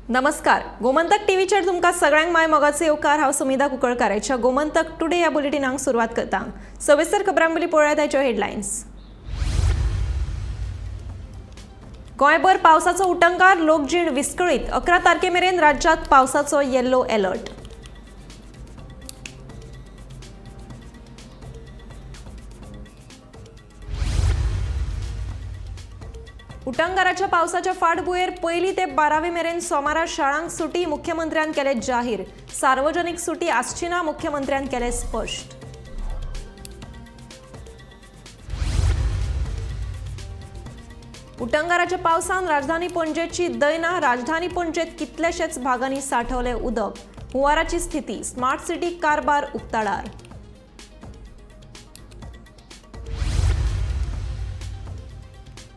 नमस्कार, गोमंतक टीव्हीचेर तुमकां सगळ्यांक my मोगाचो येवकार। हांव सुमिधा कुंकळकाराच्या गोमंतक टुडे ह्या बुलेटिनाक सुरवात करता। सविस्तर खबरां पयलीं पळोवया ताच्यो हेडलायन्स। गोंयभर पावसाचो उटंगार, लोकजीण विस्कळीत। 11 तारखे मेरेन राज्यांत पावसाचो येल्लो अलर्ट। उटंगाराच्या पावसाच्या फाटभुंयेर पयली ते 12वी मेरेन सोमारा शाळांक सुटी मुख्यमंत्र्यान केले जाहीर। सार्वजनिक सुटी आसची ना, मुख्यमंत्र्यान केले स्पश्ट। उटंगाराच्या पावसान राजधानी पणजेची दैना। राजधानी पणजेत कितलेशेच भागांनी साठवले उदक। हुंवाराची स्थिती, स्मार्ट सिटी कारभार उक्ताडार।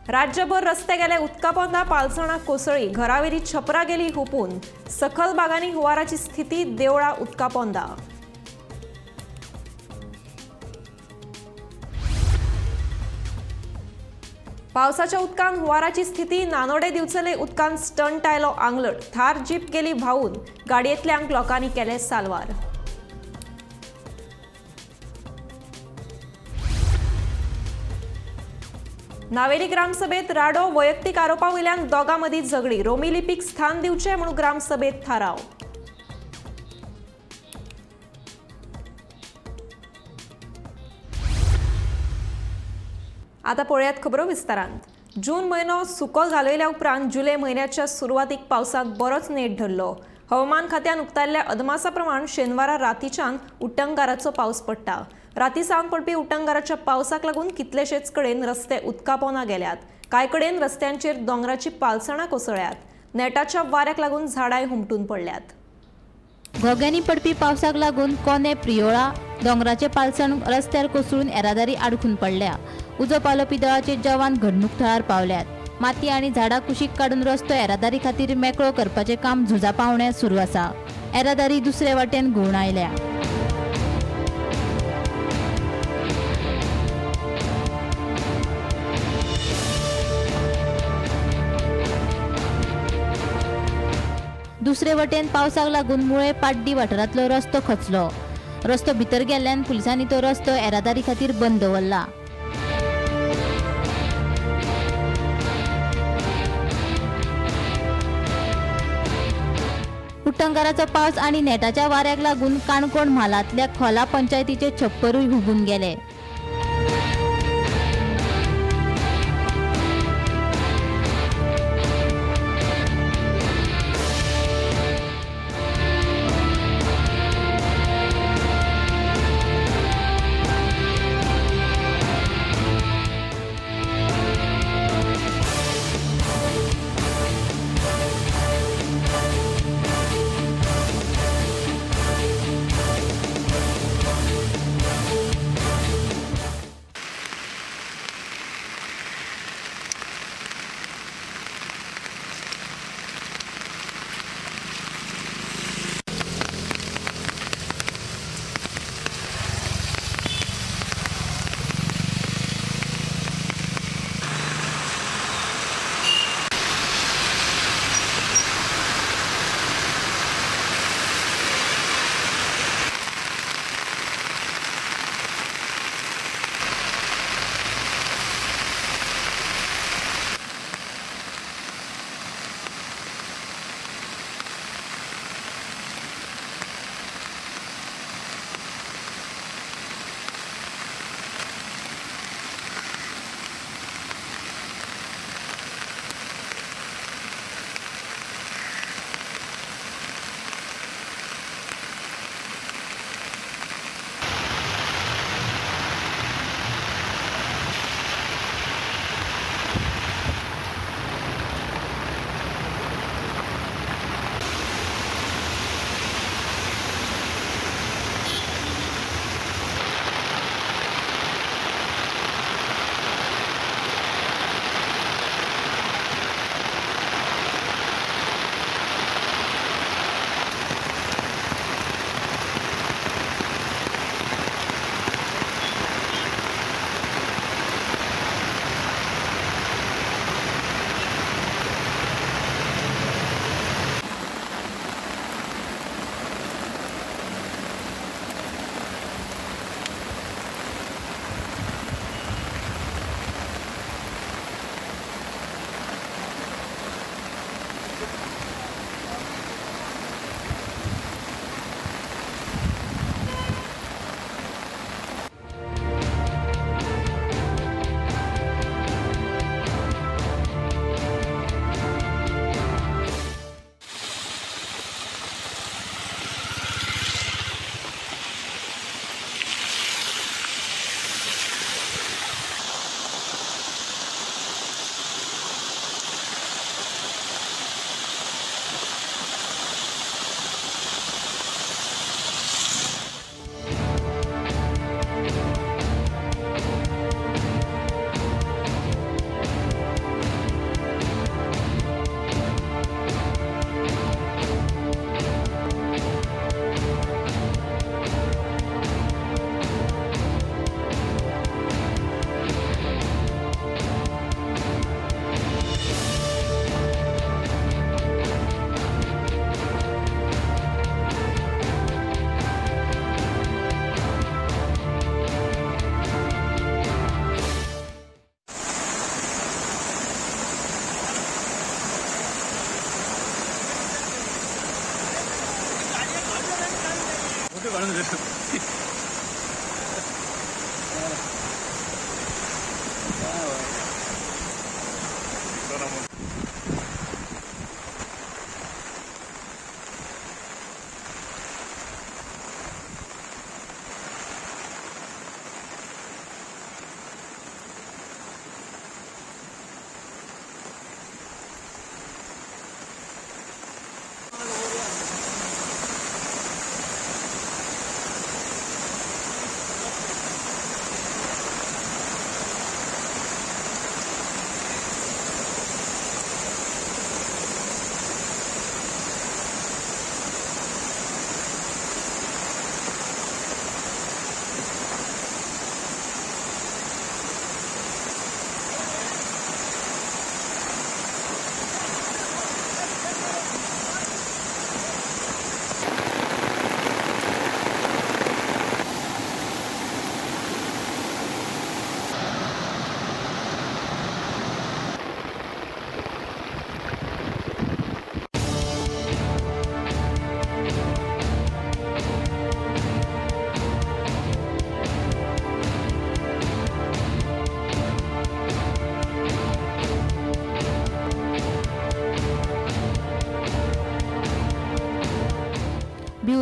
राज्यभर रस्ते गेले उदकापोंदा, पालसणां कोसळी, घरावेली छपरां गेली हुपून। सखल भागांनी हुंवाराची स्थिती, देवळां उदकापोंदा। पावसाच्या उदकान हुंवाराची स्थिती, नानोडे दिवचले उदकान स्टंट आयलो आंगलट, थार जीप गेली व्हांवून, गाडयेंतल्यांक लोकांनी केले साल्वार। नावेली ग्रामसभेत राडो, वैयक्तीक आरोपा वयल्यान दोगां मदीं झगडी। रोमी लिपीक स्थान दिवचें म्हूण ग्रामसभेत थाराव। आतां पळयात खबरो विस्तारान। जून म्हयनो सुको घालयल्या उपरांत जुलय म्हयन्याच्या सुरवातीक पावसाक बरोच नेट धरलो। हवामान खात्यान उक्तायल्ल्या अदमासा प्रमाण शेनवारा रातीच्यान उटंगाराचो पावस पडटा। राती सावन पडपी उटंगाराच्या पावसाक लागून कितलेशेच कडेन रस्ते उदकापोना गेल्यात। कांय कडेन रस्त्यांचेर दोंगराची पालसणां कोसळ्यात। नेटाच्या वाऱ्याक लागून झाडांय हुमटून पडल्यात। घोग्यांनी पडपी पावसाक लागून कोने प्रियोळा दोंगराचे पालसण रस्त्यार कोसळून येरादारी आडखून पडल्या। उजो पालोवपी दळाचे जवान घडणूक थळार पावल्यात। माती आनी झाडां कुशीक काडून रस्तो येरादारी खातीर मेकळो करपाचें काम झुजा पावण्यार सुरू आसा। येरादारी दुसरे वाटेन घुंवण आयल्या। दुसरे वटेन पावसाक लागून मुळे पाड्डी वाठारांतलो रस्तो खचलो। रस्तो भितर गेल्ल्यान पुलिसांनी तो रस्तो येरादारी खातीर बंद दवरला। उटंगाराचो पावस आनी नेटाच्या वाऱ्याक लागून काणकोण म्हालांतल्या खोला पंचायतीचे छप्परूय हुबून गेले।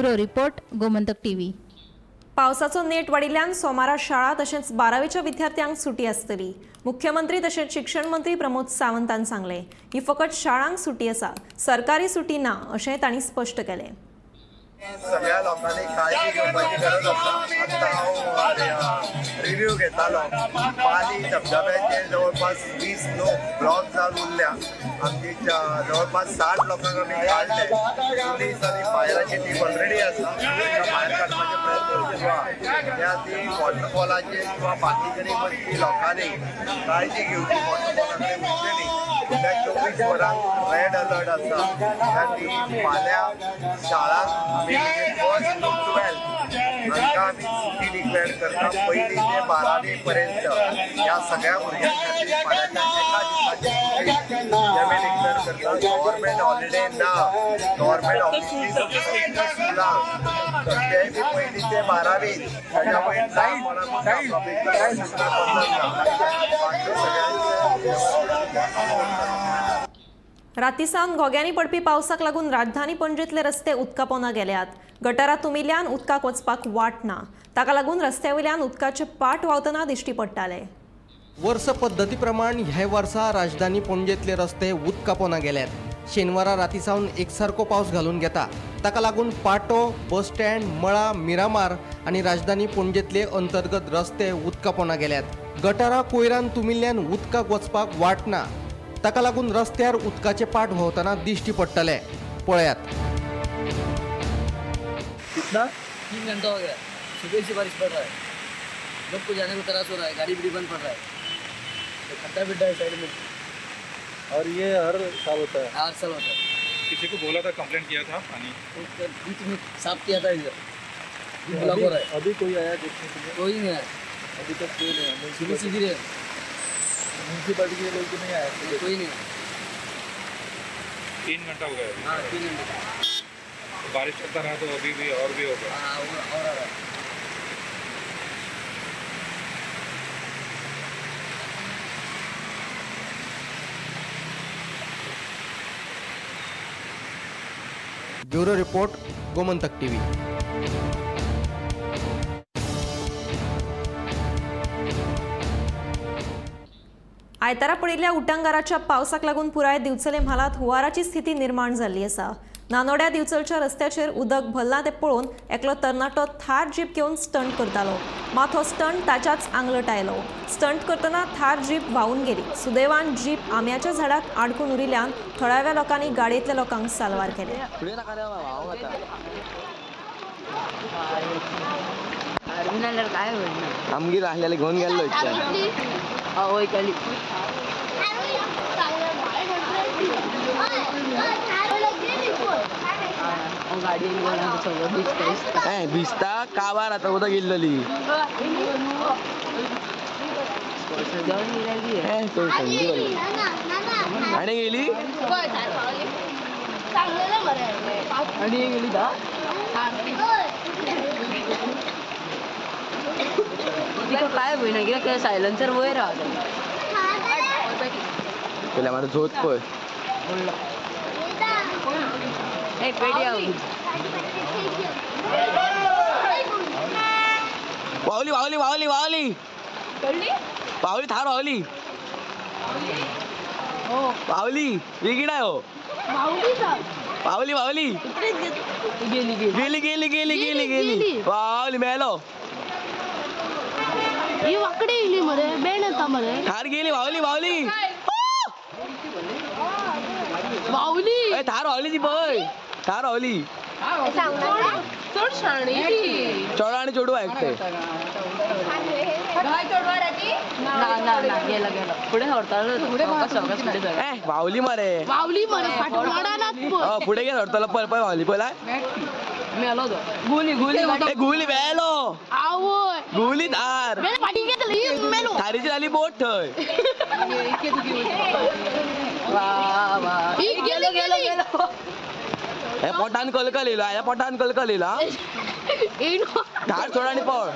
Bureau report, Gomantak TV. पावसाचो नेट वाडिल्ल्यान सोमारा शाळा तशेंच 12वेच्या विद्यार्थ्यांक सुटी आसतली. मुख्यमंत्री तशेंच शिक्षण मंत्री प्रमोद सावंतान सांगलें, ही फकत शाळांक सुटी आसा, सरकारी सुटी ना अशें तांणी स्पश्ट केलें. सगळ्या लोकांनी काळजी घेवपाची गरज आसा. आतां हांव रिव्यू घेतालो, पाली धबधब्याचेर जवळपास 20 लोक ब्लॉक जावन उरल्या. आमची जवळपास 60 लोकांक आमी काडले. पुलीस आनी फायराची टीम ऑलरेडी आसा, भायर काडपाचे प्रयत्न सुरू आसा. त्या ती वॉटरफॉलाचेर किंवा बाकी कडेन वचपी लोकांनी काळजी घेवची, वॉटरफॉला कडेन वचचें न्ही. फुडल्या 24 वरांक रेड अलर्ट आसा. त्या ती फाल्यां शाळांक आमी 1st to 12 हांकां आमी सुटी डिक्लेअर करता. 1ली ते 12वी पर्यंत ह्या सगळ्या भुरग्यां खातीर फाल्यांच्या एका दिसाची सुटी आमी डिक्लेअर करता. गव्हर्मेंट हॉलिडे ना, गव्हर्मेंट ऑफिसी स्कुलांक ते बी 1ली ते 12वी ताच्या वयर बाकी सगळ्यांचे. राती सावन घोग्यांनी पडपी पावसाक लागून राजधानी पणजेतले रस्ते उदका पोंदा गेल्यात. गटारां तुमिल्ल्यान उदकाक वचपाक वाट ना, ताका लागून रस्त्या वयल्यान उदकाचे पाट व्हांवतना दिश्टी पडटाले. वर्स पद्दती प्रमाण ह्या वर्सा राजधानी पणजेतले रस्ते उदका पोंदा गेल्यात. शेनवारा राती सावन एकसारको पावस घालून घेता, ताका लागून पाटो, बस स्टँड, मळा, मिरामार आनी राजधानी पणजेतले अंतर्गत रस्ते उदका पोंदा गेल्यात. गटारां कोयरान तुमिल्ल्यान उदकाक वचपाक वाट ना, ताका लागून रस्त्यार उदकाचे पाट व्हांवतना दिश्टी पडटले. पळयात. कितना 3 घंटा हो गया, सुबह से बारिश पड़ रहा है. लोग को जाने को त्रास हो रहा है, गाड़ी भी बंद पड़ रहा है, तो खड्डा बिड्डा है साइड में. और ये हर साल होता है? हर साल होता है. किसी को बोला था, कंप्लेंट किया था? पानी तो बीच में साफ किया था, इधर ब्लॉक हो रहा है. अभी कोई आया देखने के लिए? कोई नहीं आया अभी तक, कोई नहीं आया. सुबह से गिरे, म्यूनसिपालिटी के लोग भी नहीं आए, कोई नहीं आया. 3 घंटा हो गया. हाँ, 3 घंटा बारिश चलता रहा तो अभी भी और भी होगा. हाँ, और आ रहा है. Bureau report, Gomantak TV. आयतारा पडिल्ल्या उटंगाराच्या पावसाक लागून पुराय दिवचले म्हालांत हुंवाराची स्थिती निर्माण जाल्ली आसा. नानोड्या दिवचलच्या रस्त्याचेर उदक भरलां तें पळोवन एकलो तरणाटो थार जीप घेवन स्टंट करतालो. मात हो स्टंट ताच्याच आंगलट आयलो. स्टंट करतना थार जीप व्हांवून गेली. सुदैवान जीप आंब्याच्या झाडाक आडकून उरिल्ल्यान थळाव्या लोकांनी गाडयेंतल्या लोकांक साल्वार केले. घेवन गेल्लो भिजता काबार आतां उदक इल्लली. आनी गेली आनी गेली काय होईना कित्याक सायलन्सर वयर आहा. पयल्या मार झोत पळय. वावली वावली वावली वावली पावली थार वावली पावली बेगीन हो. पावली वावली गेली गेली गेली गेली गेली गेली वावली मेलो. ही वाकडी येयली मरे, बेण येता मरे. थार गेली वावली वावली वावली. थार वावली ती पळय, थार वावली. चड शाणी ती. चेडो आनी चेडूं ऐकते. ना ना गेला गेला फुडें व्हरतालो फुडें. वावली मरे, वावली मरे, फाटल्यान फुडें गेलो व्हरतलो. पळय पळय वावली पळय. मेलो तो गुली गुली गुली मेलो. आवय गुली थार फाटी घेतली मेलो. थारीची जाली बोट थंय. वा वा गेलो गेलो गेलो. हे पोटान कलकल येयलो, ह्या पोटान कलकल येयलो. धार सोड आनी पळ.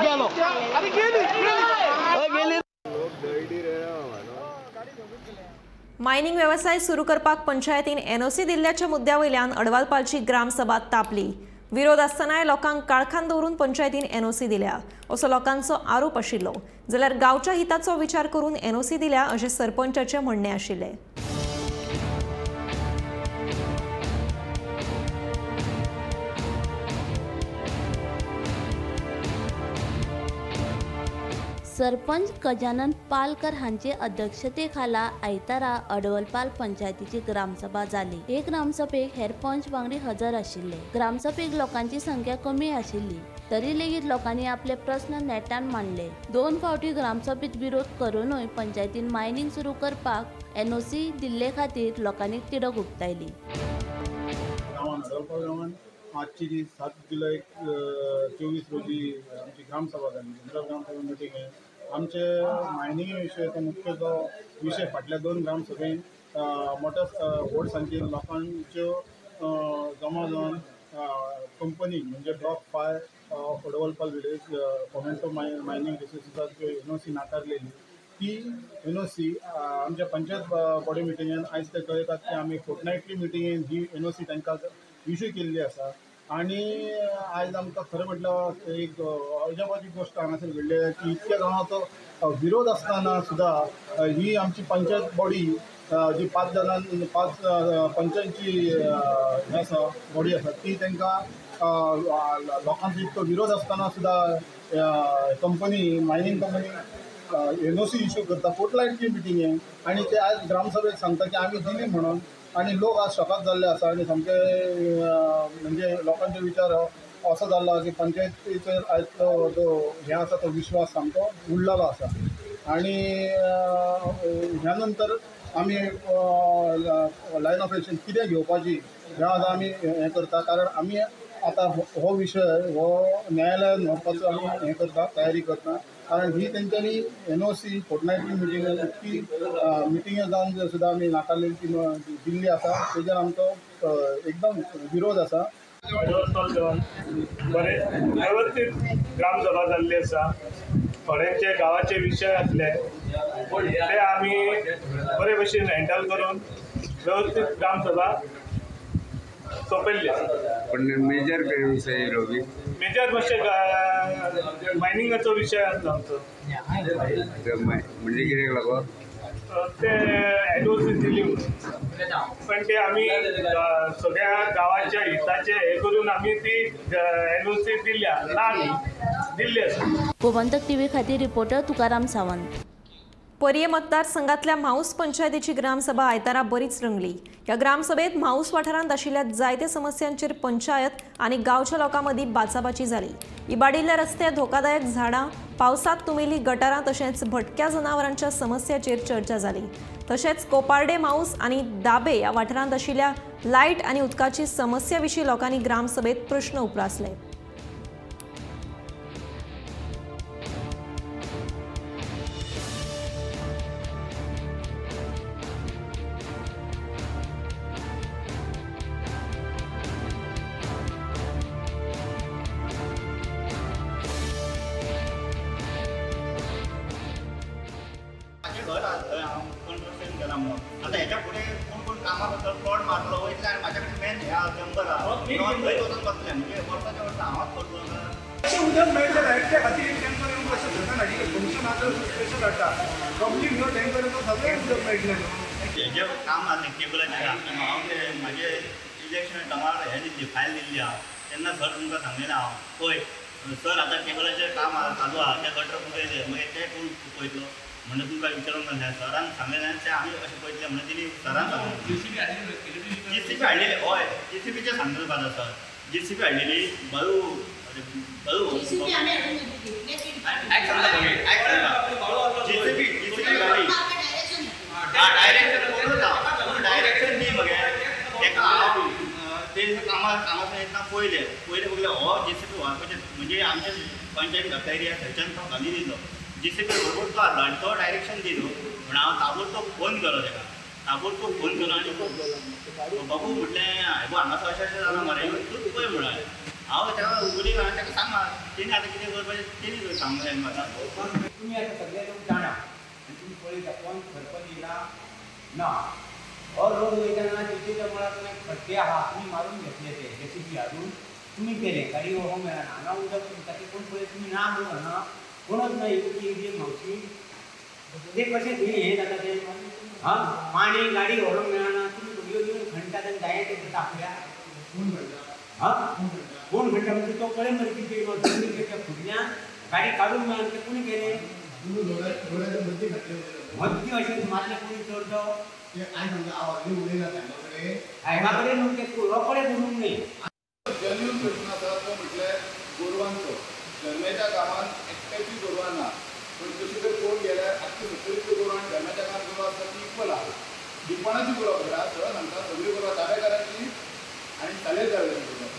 गेलो गेली. मायनिंग वेवसाय सुरू करपाक पंचायतीन एनओसी दिल्ल्याच्या मुद्द्या वयल्यान अडवालपालची ग्रामसभा तापली। विरोध आसतनाय लोकांक काळखान दवरून पंचायतीन एनओसी दिल्या असो लोकांचो आरोप आशिल्लो, जाल्यार गांवच्या हिताचो विचार करून एनओसी दिल्या अशें सरपंचाचें म्हणणें आशिल्लें। सरपंच गजानन पालकर हांचे अध्यक्षते खाला आयतारा अडवलपाल पंचायतीची ग्रामसभा जाली। हे ग्रामसभेक हेर पंच वांगडी हजर आशिल्ले। ग्रामसभेक लोकांची संख्या कमी आशिल्ली तरी लेगीत लोकांनी आपले प्रस्न नेटान मांडले। 2 फावटी ग्रामसभेत विरोध करूनय पंचायतीन मायनिंग सुरू करपाक एनओसी दिल्ले खातीर लोकांनी तिडक उक्तायली। अडवलपाल गांवान आजची जी 7 जुलै 24 रोजी आमची ग्रामसभा जाली, जनरल ग्रामसभा मिटींग आहे। आमचे मायनिंग विशयाचो मुख्य जो विशय फाटल्या 2 ग्रामसभेन मोठ्या व्हड संख्येन लोकांच्यो जमा जावन कंपनी म्हणजे block 5 of Advalpal village Fomento mining रिसोर्सीसाच्यो NOC नाकारलेली ती एनओसी आमच्या पंचायत बॉडी मिटिंगेन आयज ते कळयतात की आमी फोर्टनायटली मिटिंगेन ही एनओसी तांकां इशू केल्ली आसा। आनी आयज आमकां खरें म्हटल्यार एक अजापाची गोश्ट हांगासर घडली की इतक्या गांवाचो विरोध आसतना सुद्दां ही आमची पंचायत बॉडी जी 5 जाणां 5 पंचांची हें आसा बॉडी आसा ती तांकां लोकांचो इतको विरोध आसतना सुद्दां company mining company NOC issue करता फोर्टनायटली मिटिंगेन आनी ते आयज ग्रामसभेक सांगता की आमी दिली म्हणून आनी लोक आज शॉकाक जाल्ले आसा आनी सामके म्हणजे लोकांचे विचार असो जाल्लो की पंचायतीचेर आयज तो जो हें आसा तो विश्वास सामको उडलेलो आसा। आनी ह्या नंतर आमी लायन ऑफ एक्शन कितें घेवपाची हें आतां आमी हें करता, कारण आमी आतां हो विशय हो न्यायालयान व्हरपाचो आमी हें करता, तयारी करता, कारण ही तेंच्यांनी एनओसी फोर्टनायटली मिटींग इतकी मिटिंगे जावन सुद्दां आमी नाकारलेली ती दिल्ली आसा तेजेर आमचो एकदम विरोध आसा। अडवलपाल गांवान बरे वेवस्थीत ग्रामसभा जाल्ली आसा। थोड्यांचे गांवाचे विशय आसले ते आमी बरे भशेन हँडल करून वेवस्थीत ग्रामसभा सोंपयल्ली आसा। पण मेजर विशय येयलो बी मेजर मातशें मायनिंगाचो विशय आसलो आमचो, म्हणजे कित्याक लागून ते एनओसी दिली म्हणून, पण ते आमी सगळ्या गांवाच्या हिताचे हे करून आमी ती एनओसी दिल्या ना दिल्ली आसा। गोमंतक टीव्ही खातीर रिपोर्टर तुकाराम सावंत। पर्ये मतदारसंघातल्या म्हाऊस पंचायतीची ग्रामसभा आयतारा बरीच रंगली। ह्या ग्रामसभेत म्हाऊस वाठारांत आशिल्ल्या जायत्या समस्यांचेर पंचायत आनी गांवच्या लोकां मदीं बाचाबाची जाली। इबाडिल्ले रस्ते, धोकादायक झाडां, पावसांत तुमिल्ली गटारां तशेंच भटक्या जनावरांच्या समस्याचेर चर्चा जाली। तशेंच कोपार्डे म्हाऊस आनी दाबे ह्या वाठारांत आशिल्ल्या लायट आनी उदकाची समस्या विशीं लोकांनी ग्रामसभेत प्रश्न उप्रासले। आतां हेच्या फुडें कोण कोण कामाक वता प्लॉट मारलो वयतले आनी म्हाज्या कडेन मेन हें जंगल आहा थंय वचून बसलें म्हणजे वर्साच्या वर्सा हांवच करतलो। अशें उदक मेळटलें लायटीच्या खातीर टँकर येवन कशें सरकार हाडली फंक्शन आसा स्पेशल हाडटा कंप्लीट न्हू टँकर येवन सगळें उदक मेळटलें न्हू। हेजें काम आसलें केबलाचें हांव तें म्हाजें इलेक्शन टायमार हें दिल्ली फायल दिल्ली आहा तेन्ना सर तुमकां सांगलेलें हांव पळय सर आतां केबलाचें काम चालू आहा तें गटर फुटयलें मागीर तें कोण पळयतलो म्हणून तुमकां विचारूंक जाय सरान सांगलें तें आमी अशें पळयतलें म्हणून तेणी सरान सांगलें। जेसीबी हाडलेली हय जेसीबीचें सांगता तुका आतां सर जेसीबी हाडलेली बाळू बाळू आयक सांगता आयक सांगता जेसीबी जेसीबी गाडी डायरेक्शन डायरेक्शन दी मगे तेका हांव ते कामा कामासून येतना पयलें पयलें बघले हो जेसीबी व्हरपाचें म्हणजे आमच्या पंचायत एरिया थंयच्यान तो घाली दिलो जेसीबी बरोबर तो हाडलो आनी तो डायरेक्शन दिलो म्हणून हांव ताबडतोब फोन केलो तेका ताबडतोब फोन केलो आनी बाबू म्हटलें हांव हांगासर अशें अशें जालां मरे तूं पळय म्हणलें हांव तेका उलयलो आनी तेका सांगा तेणी आतां कितें करपाचें तेणी सांगलें म्हाका। तुमी आतां सगळे लोक जाणा आनी तुमी पळयता कोण सरपंच येयला ना हो रोड वयतना तिच्या मुळाक खड्डे आहा, तुमी मारून घेतले ते जेसीबी हाडून तुमी केले, गाडी वचोंक मेळना. हांगा उदक तुमता ते कोण पळय तुमी ना म्हणून हांगा कोणच ना. इतकी म्हापशी ते कशें थंय हें जाता तें हां पाणी गाडी व्हरूंक मेळना. तुमी घडयो घेवन खणटात आनी जाय ते तापल्या. हां कोण खणटा म्हणजे तो पळय मरे कितें त्या फुडल्यान गाडी काडूंक मेळना. ते कोणी केलें मद्दी अशें मारलें कोणी चड तो सायबा कडेन न्हू ते रोकडे करूंक न्ही. जेन्यून प्रश्न आसा तो म्हटल्यार गोरवांचो. धर्मेच्या गांवांत एकट्याची गोरवां ना, पूण तशी जर पळोवंक गेल्यार आख्खी सत्तरीतली गोरवां आनी धर्मेच्या गांवांत गोरवां आसता ती इक्वल आहा. दिपणाची गोरवां खबर आसा, सरळ सांगता, सगळीं गोरवां दावेकारांची आनी सालेर दाव्याची गोरवां,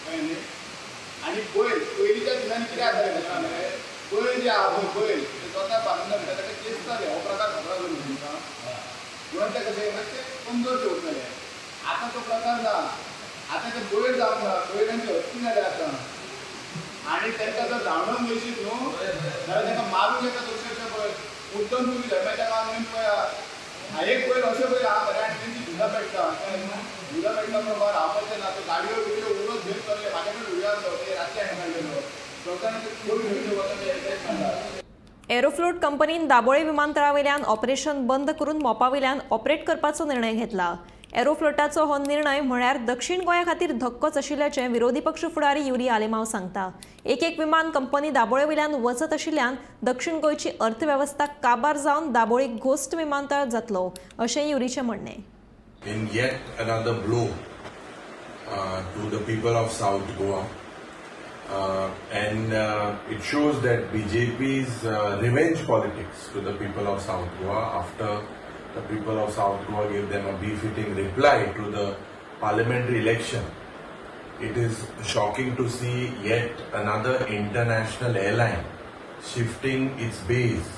कळ्ळें न्ही. आनी बैल पयलींच्या दिसांनी कितें जातालें खबर आहा मरे, बैल जे आहा पळय बैल ते स्वता बांदून म्हणटा ताका चेंचताले. हो प्रकार खबर आसा न्हू तुमकां. म्हणून ते कशें मातशें कमजोर उरताले. आतां तो प्रकार ना. आतां ते बैल जावंक ना, बैलांची हत्ती जाल्या आतां. आनी तांकां जर धांवडोवन वयशीत न्हू जाल्यार तांकां मारूंक येता अक्षरशा. पळय मुद्दम तुमी धर्माच्या गांवांत वयन पळया, एक बैल अशें बैल आहा मरे आनी तेंची झुजां पेट्टा, झुजां पेट्टा म्हणून रावपाचें ना. तो गाडयो बिडयो उरोच घेवन चल्ले. म्हाज्या कडेन व्हिडियो आसलो, ते रातचे हाणें काडलेलो. एरोफ्लोट कंपनीन दाबोळे विमानतळावेल्यान ऑपरेशन बंद करून मोपावेल्यान ऑपरेट करपाचो निर्णय घेतला. एरोफ्लोटाचो हो निर्णय म्हळ्यार दक्षिण गोंया खातीर धक्कोच आशिल्ल्याचें विरोधी पक्ष फुडारी युरी आलेमाव सांगता. एक एक विमान कंपनी दाबोळेवेल्यान वचत आशिल्ल्यान दक्षिण गोंयची अर्थवेवस्था काबार जावन दाबोळी घोस्ट विमानतळ जातलो अशें युरीचें म्हणणें. In yet another blow to the people of South Goa. And it shows that BJP's revenge politics to the people of South Goa after the people of South Goa gave them a befitting reply to the parliamentary election. It is shocking to see yet another international airline shifting its base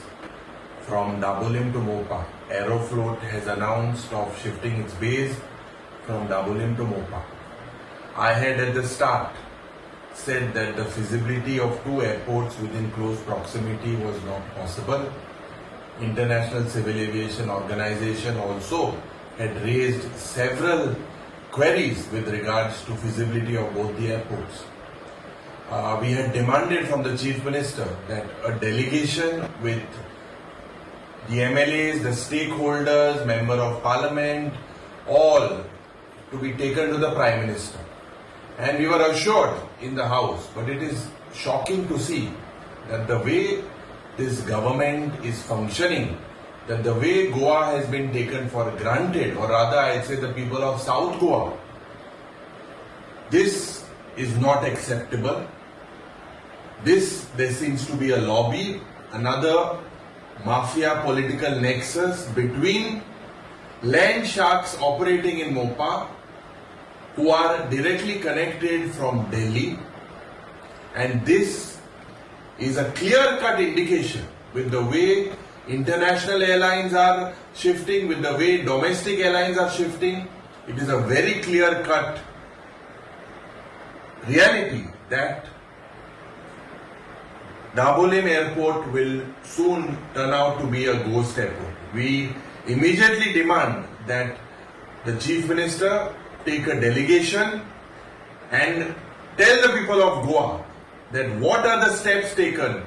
from Dabolim to Mopa. Aeroflot has announced of shifting its base from Dabolim to Mopa. I had at the start said that the feasibility of two airports within close proximity was not possible. International Civil Aviation Organization also had raised several queries with regards to feasibility of both the airports. We had demanded from the Chief Minister that a delegation with the MLAs, the stakeholders, Member of Parliament, all to be taken to the Prime Minister. And we were assured in the House, but it is shocking to see that the way this government is functioning, that the way Goa has been taken for granted, or rather I'd say the people of South Goa, this is not acceptable. This, there seems to be a lobby, another mafia political nexus between land sharks operating in Mopa, who are directly connected from Delhi, and this is a clear-cut indication with the way international airlines are shifting, with the way domestic airlines are shifting. It is a very clear-cut reality that Dabolim Airport will soon turn out to be a ghost airport. We immediately demand that the Chief Minister take a delegation and tell the people of Goa that what are the steps taken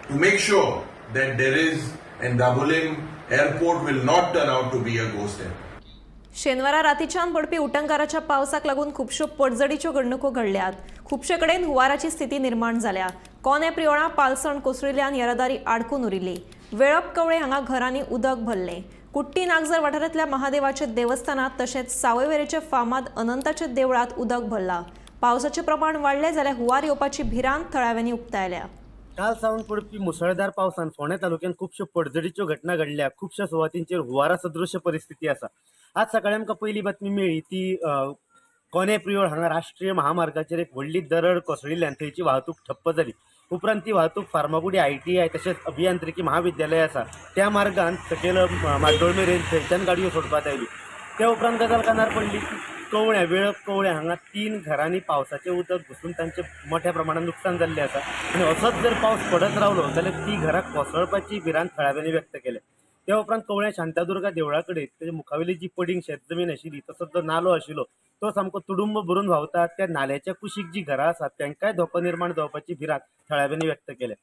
to make sure that there is and Dabolim Airport will not turn out to be a ghost airport. शेनवारा रातीच्यान पडपी उटंगाराच्या पावसाक लागून खुबश्यो पडझडीच्यो घडणुको घडल्यात. खुबशे कडेन हुंवाराची स्थिती निर्माण जाल्या. कोने प्रियोळा पालसण कोसळिल्ल्यान येरादारी आडकून उरिल्ली. वेळप कवळे हांगा घरांनी उदक भरलें. कुट्टी नागझर वाठारांतल्या महादेवाचे देवस्थानात तशेंच सावयवेरेचे फामाद अनंताच्या देवळात उदक भरला. पावसाचें प्रमाण वाडलें जाल्यार हुंवार येवपाची भिरांत थळाव्यांनी उक्तायल्या. काल सावन पडपी मुसळधार पावसान फोंडें तालुक्यांत खुबश्यो पडझडीच्यो घटना घडल्या. खुबश्या सुवातींचेर हुंवारा सदृश्य परिस्थिती आसा. आज सकाळी आमकां पयली बातमी मेळ्ळी ती कोने प्रियोळ हांगा राष्ट्रीय महामार्गाचेर एक व्हडली दरड कोसळिल्ल्यान थंयची वाहतूक ठप्प जाली. उपरांत ती वाहतूक फार्मागुडी ITI तशेंच अभियांत्रिकी महाविद्यालय आसा त्या मार्गान सकयल माड्डोळ मेरेन थंयच्यान गाडयो सोडपाक आयल्यो. त्या उपरांत गजाल कानार पडली की कवळ्या वेळप कवळ्या हांगा 3 घरांनी पावसाचें उदक घुसून तांचें मोठ्या प्रमाणात नुकसान जाल्लें आसा आनी असोच जर पावस पडत रावलो जाल्यार ती घरां कोसळपाची भिरांत थळाव्यांनी व्यक्त केल्या. त्या उपरांत कवळ्या शांतादुर्गा देवळा कडेन तेच्या मुखावेली जी पडींग शेत जमीन आशिल्ली तसोच जो नालो आशिल्लो तो सामको तुडुंब भरून व्हांवता. त्या नाल्याच्या कुशीक जी घरां आसात तांकांय धोको निर्माण जावपाची भिरांत थळाव्यांनी व्यक्त केल्या.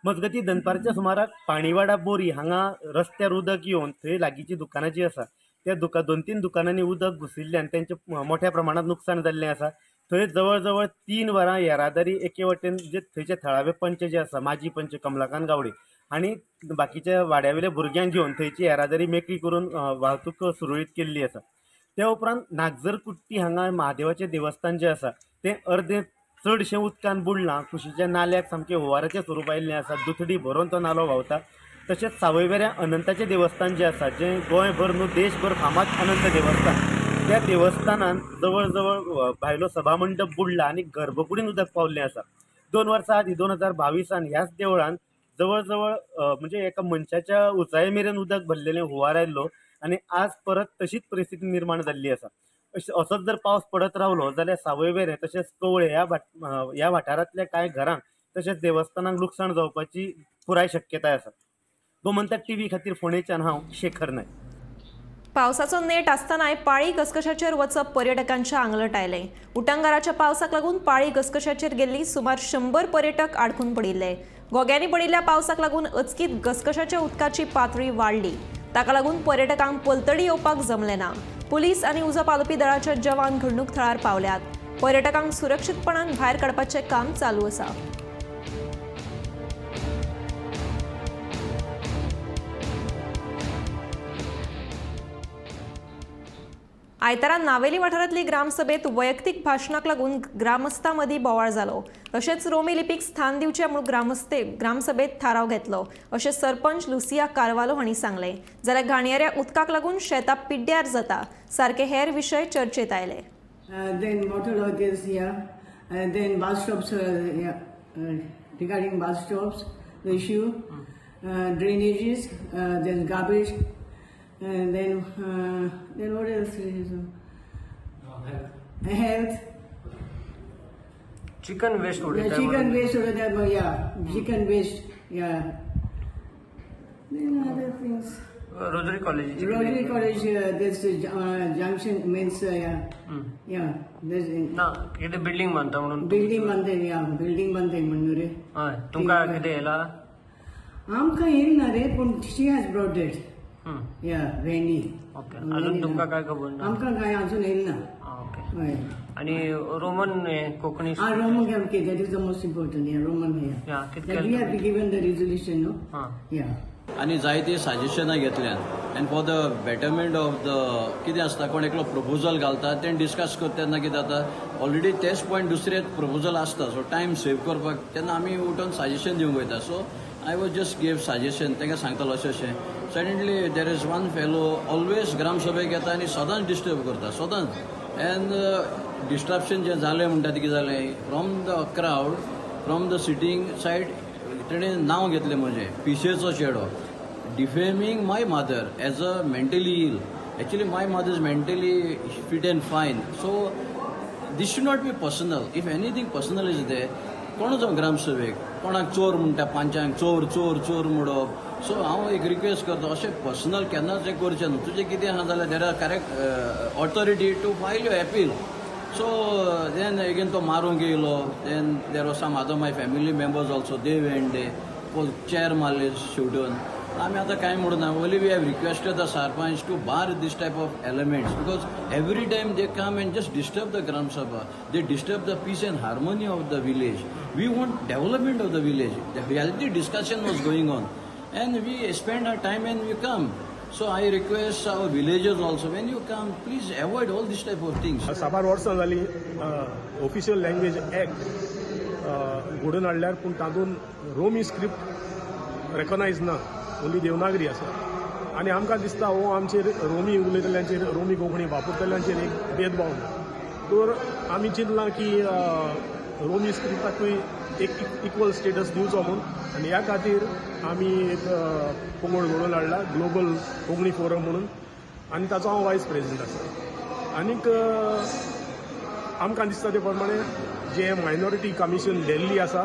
मजगती दनपारच्या सुमाराक पाणीवाडा बोरी हांगा रस्त्यार उदक येवन थंय लागींची दुकानां जी आसा त्या 2-3 दुकानांनी उदक घुसिल्ल्यान तांचें मोठ्या प्रमाणांत नुकसान जाल्लें आसा. थंय जवळ जवळ 3 वरां येरादारी एके वटेन जे थंयचे थळावे पंच जे आसा, माजी पंच कमलाकांत गावडे आनी बाकीच्या वाड्यावेल्या भुरग्यांक घेवन थंयची येरादारी मेकळी करून वाहतूक सुरळीत केल्ली आसा. त्या उपरांत नागझरकुट्टी हांगा महादेवाचें देवस्थान जें आसा तें अर्दें चडशें उदकान बुडलां. कुशीच्या नाल्याक सामकें हुंवाराचें स्वरूप आयिल्लें आसा. दुथडी भरून तो नालो व्हांवता. तशेंच सावयवेऱ्या अनंताचें देवस्थान जें आसा, जें गोंयभर न्हू देशभर फामाद अनंत देवस्थान, त्या देवस्थानान जवळ जवळ भायलो सभामंडप बुडला आनी गर्भकुडीन उदक पावल्लें आसा. 2 वर्सां आदीं 2022 ह्याच देवळान जवळ जवळ म्हणजे एका मनशाच्या उंचाये मेरेन उदक भरलेलें, हुंवार आयिल्लो आनी आज परत तशीच परिस्थिती निर्माण जाल्ली आसा. असोच जर पावस पडत रावलो जाल्यार सावयवेरें तशेंच कवळे ह्या वाठारांतल्या कांय घरांक तशेंच देवस्थानांक लुकसाण जावपाची पुराय शक्यताय आसा. गोमंतक टीव्ही खातीर फोंडेच्यान हांव शेखर नायक. पावसाचो नेट आसतनाय पाळी घसघशाचेर वचप पर्यटकांच्या आंगलट आयलें. उटंगाराच्या पावसाक लागून पाळी घसघशाचेर गेल्ली सुमार 100 पर्यटक आडखून पडिल्ले. घोग्यांनी पडिल्ल्या पावसाक लागून अचकीत घसघशाच्या उदकाची पातळी वाडली. ताका लागून पर्यटकांक पलतडी येवपाक जमलें ना. पुलीस आनी उजो पालोवपी दळाचे जवान घडणूक थळार पावल्यात. पर्यटकांक सुरक्षीतपणान भायर काडपाचें काम चालू आसा. आयतारा नावेली वाठारांतली ग्रामसभेत वैयक्तीक भाशणाक लागून ग्रामस्थां मदीं बोवाळ जालो. तशेंच रोमी लिपीक स्थान दिवचें म्हूण ग्रामसभेत थाराव घेतलो अशें सरपंच लुसिया कार्वालो हांणी सांगलें. जाल्यार घाणयाऱ्या उदकाक लागून शेतां पिड्ड्यार जाता सारके हेर विशय चर्चेत आयले. Then water lodges here, and then bus stops, regarding bus stops, the issue, drainages, then garbage. And then what else is health. Chicken waste. Yeah, chicken waste over there, yeah. Chicken waste, yeah. Then other things. Rosary College. Rosary College, this junction means yeah. Yeah. There's. ना कितें building बांदता म्हणून. Building बांदता, yeah. Building बांदता म्हणून रे. हय, तुमकां कितें येयला? आमकां येयला ना रे, पूण she has brought it. Yeah, Veni. Okay. अजून तुमकां काय खबर ना? आमकां काय अजून येयला ना. ओके. आणि Roman Konkani? Roman, okay, that is the most important. Yeah, Roman. Yeah, that we have given the resolution, no? Yeah. आनी जायती सजेशनां घेतल्यान and for the betterment of the कितें आसता, कोण एकलो प्रपोजल घालता तें डिस्कस करता तेन्ना कितें जाता, ऑलरेडी तेच पॉयंट दुसरे प्रपोजल आसता, सो टायम सेव करपाक तेन्ना आमी उठून सजेशन दिवंक वयता. So I was just give suggestion, तांकां सांगतालो अशें अशें. Suddenly there is one fellow always ग्रामसभेक येता आनी सदांच डिस्टर्ब करता, सदांच. एंड डिस्ट्रप्शन जें जालें म्हणटा तें कितें जालें, from the crowd, from the sitting side तेणें नांव घेतलें म्हजें, पिशेचो चेडो, defaming my mother as a mentally ill. Actually my mother is mentally fit and fine, so this should not be personal. If anything personal is there, कोण जावं ग्रामसभेक कोणाक चोर म्हणटा, पांचांक चोर चोर चोर म्हणप. सो हांव एक रिक्वेस्ट करता, अशें पर्सनल केन्नाच हें करचें न्हू. तुजें कितें आसा जाल्यार there are correct authority to file your appeal. So then again तो मारूंक येयलो. Then there was some other my family members also, they went they chair मारले शेवटून. आमी आतां कांय म्हणूना. Only we have requested the sarpanch to bar this type of elements, because every time they come and just disturb the gram sabha, they disturb the peace and harmony of the village. We want development of the village. The healthy discussion was going on and we spend our time and we come. So I request our villagers also, when you come, please avoid all this type of things. साबार वर्सां जाली official language act घडोवन हाडल्यार, पूण तातूंत रोमी script रेकॉनायज ना, only Devanagari आसा. आनी आमकां दिसता हो आमचेर रोमी उलयतल्यांचेर, रोमी कोंकणी वापरतल्यांचेर एक भेदभाव. तर आमी चिंतलां की रोमी स्क्रिप्टाकूय एक इक्वल स्टेटस दिवचो म्हूण, आनी ह्या खातीर आमी एक पंगड घडोवन हाडला, ग्लोबल कोंकणी फोरम म्हणून, आनी ताचो हांव वायस प्रेजिडेंट आसा. आनीक आमकां दिसता ते प्रमाणे जे मायनॉरिटी कमिशन दिल्ली आसा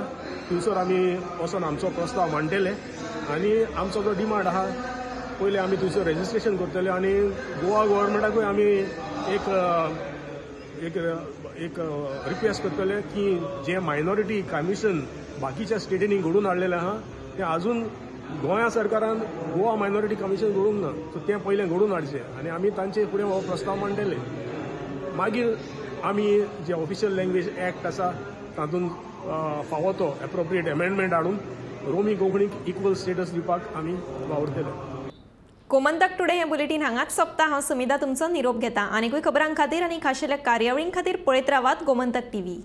थंयसर आमी वचोन आमचो प्रस्ताव मांडटले आनी आमचो जो डिमांड आहा पयलीं आमी थंयसर रजिस्ट्रेशन करतले आनी गोवा गव्हर्मेंटाकूय आमी एक एक एक रिक्वेस्ट करतले की जे मायनॉरिटी कमिशन बाकीच्या स्टेटींनी घडून हाडलेलें आहा तें अजून गोंया सरकारान गोवा मायनॉरिटी कमिशन घडूंक ना, सो तें पयलें घडून हाडचें आनी आमी तांचे फुडें हो प्रस्ताव मांडटले. मागीर आमी जे ऑफिशियल लँग्वेज एक्ट आसा तातूंत फावो तो एप्रोप्रिएट एमेंडमेंट हाडून रोमी कोंकणीक इक्वल स्टेटस दिवपाक आमी वावुरतले. गोमंतक टुडे हें बुलेटीन हांगाच सोंपता. हांव सुमिधा तुमचो निरोप घेता. आनीकूय खबरां खातीर आनी खाशेल्या कार्यावळीं खातीर पळयत रावात गोमंतक टीव्ही.